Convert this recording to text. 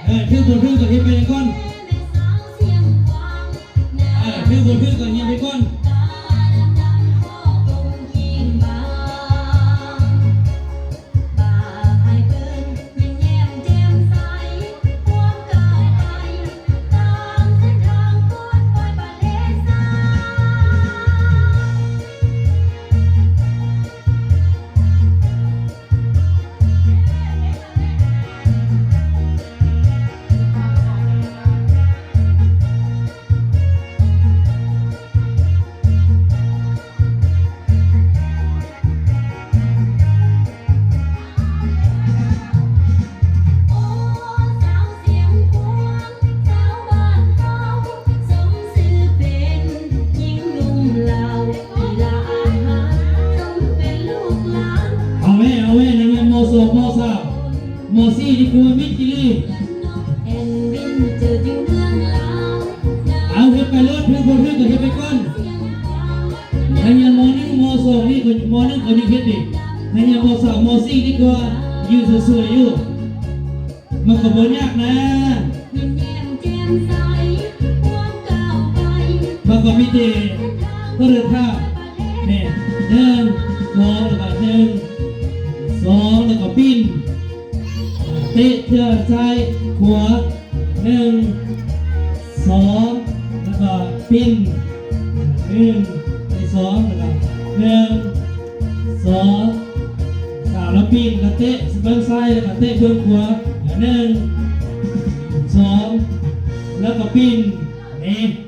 ເອີ ຖືກບໍ່ຖືກກໍເຮັດໄປກ່ອນ ເອີ ຖືກບໍ່ຖືກກໍເຮັດໄປກ່ອນ. ເອົາແວ່ ເອົາແວ່ ນັກຮຽນ ມໍສອງ ມໍສາມ ມໍສີ່ ນີ້ຄືວ່າມິດຈີ່ຫຼີ. ເອົາ ເຮັດໄປໂລດ ຖືກບໍ່ຖືກກໍເຮັດໄປກ່ອນ. ນັກຮຽນ ມໍໜຶ່ງ ມໍສອງ ນີ້ກໍ ມໍໜຶ່ງກໍຍັງເຮັດນີ້ ນັກຮຽນ ມໍສາມ ມໍສີ່ ນີ້ກໍຢືນສວຍໆຢູ່. ມັນກໍບໍ່ຍາກນະ ມັນກໍມີແຕ່ຕ້ອງເດີນທ່າແມ່ນ ໜຶ່ງ ສອງ ແລ້ວກໍ ໜຶ່ງ ສອງ ແລ້ວກໍປິ່ນ ເຕະເທື່ອຊ້າຍຂວາ ໜຶ່ງ ສອງ ແລ້ວກໍປິ່ນ ໜຶ່ງ ສອງ ແລ້ວກໍ ໜຶ່ງ ສອງ ສາມ ແລ້ວປິ່ນ ແລ້ວເຕະເບື້ອງຊ້າຍ ແລ້ວກໍເຕະເບື້ອງຂວາ ໜຶ່ງ ສອງ ແລ້ວກໍປິ່ນ ນີ້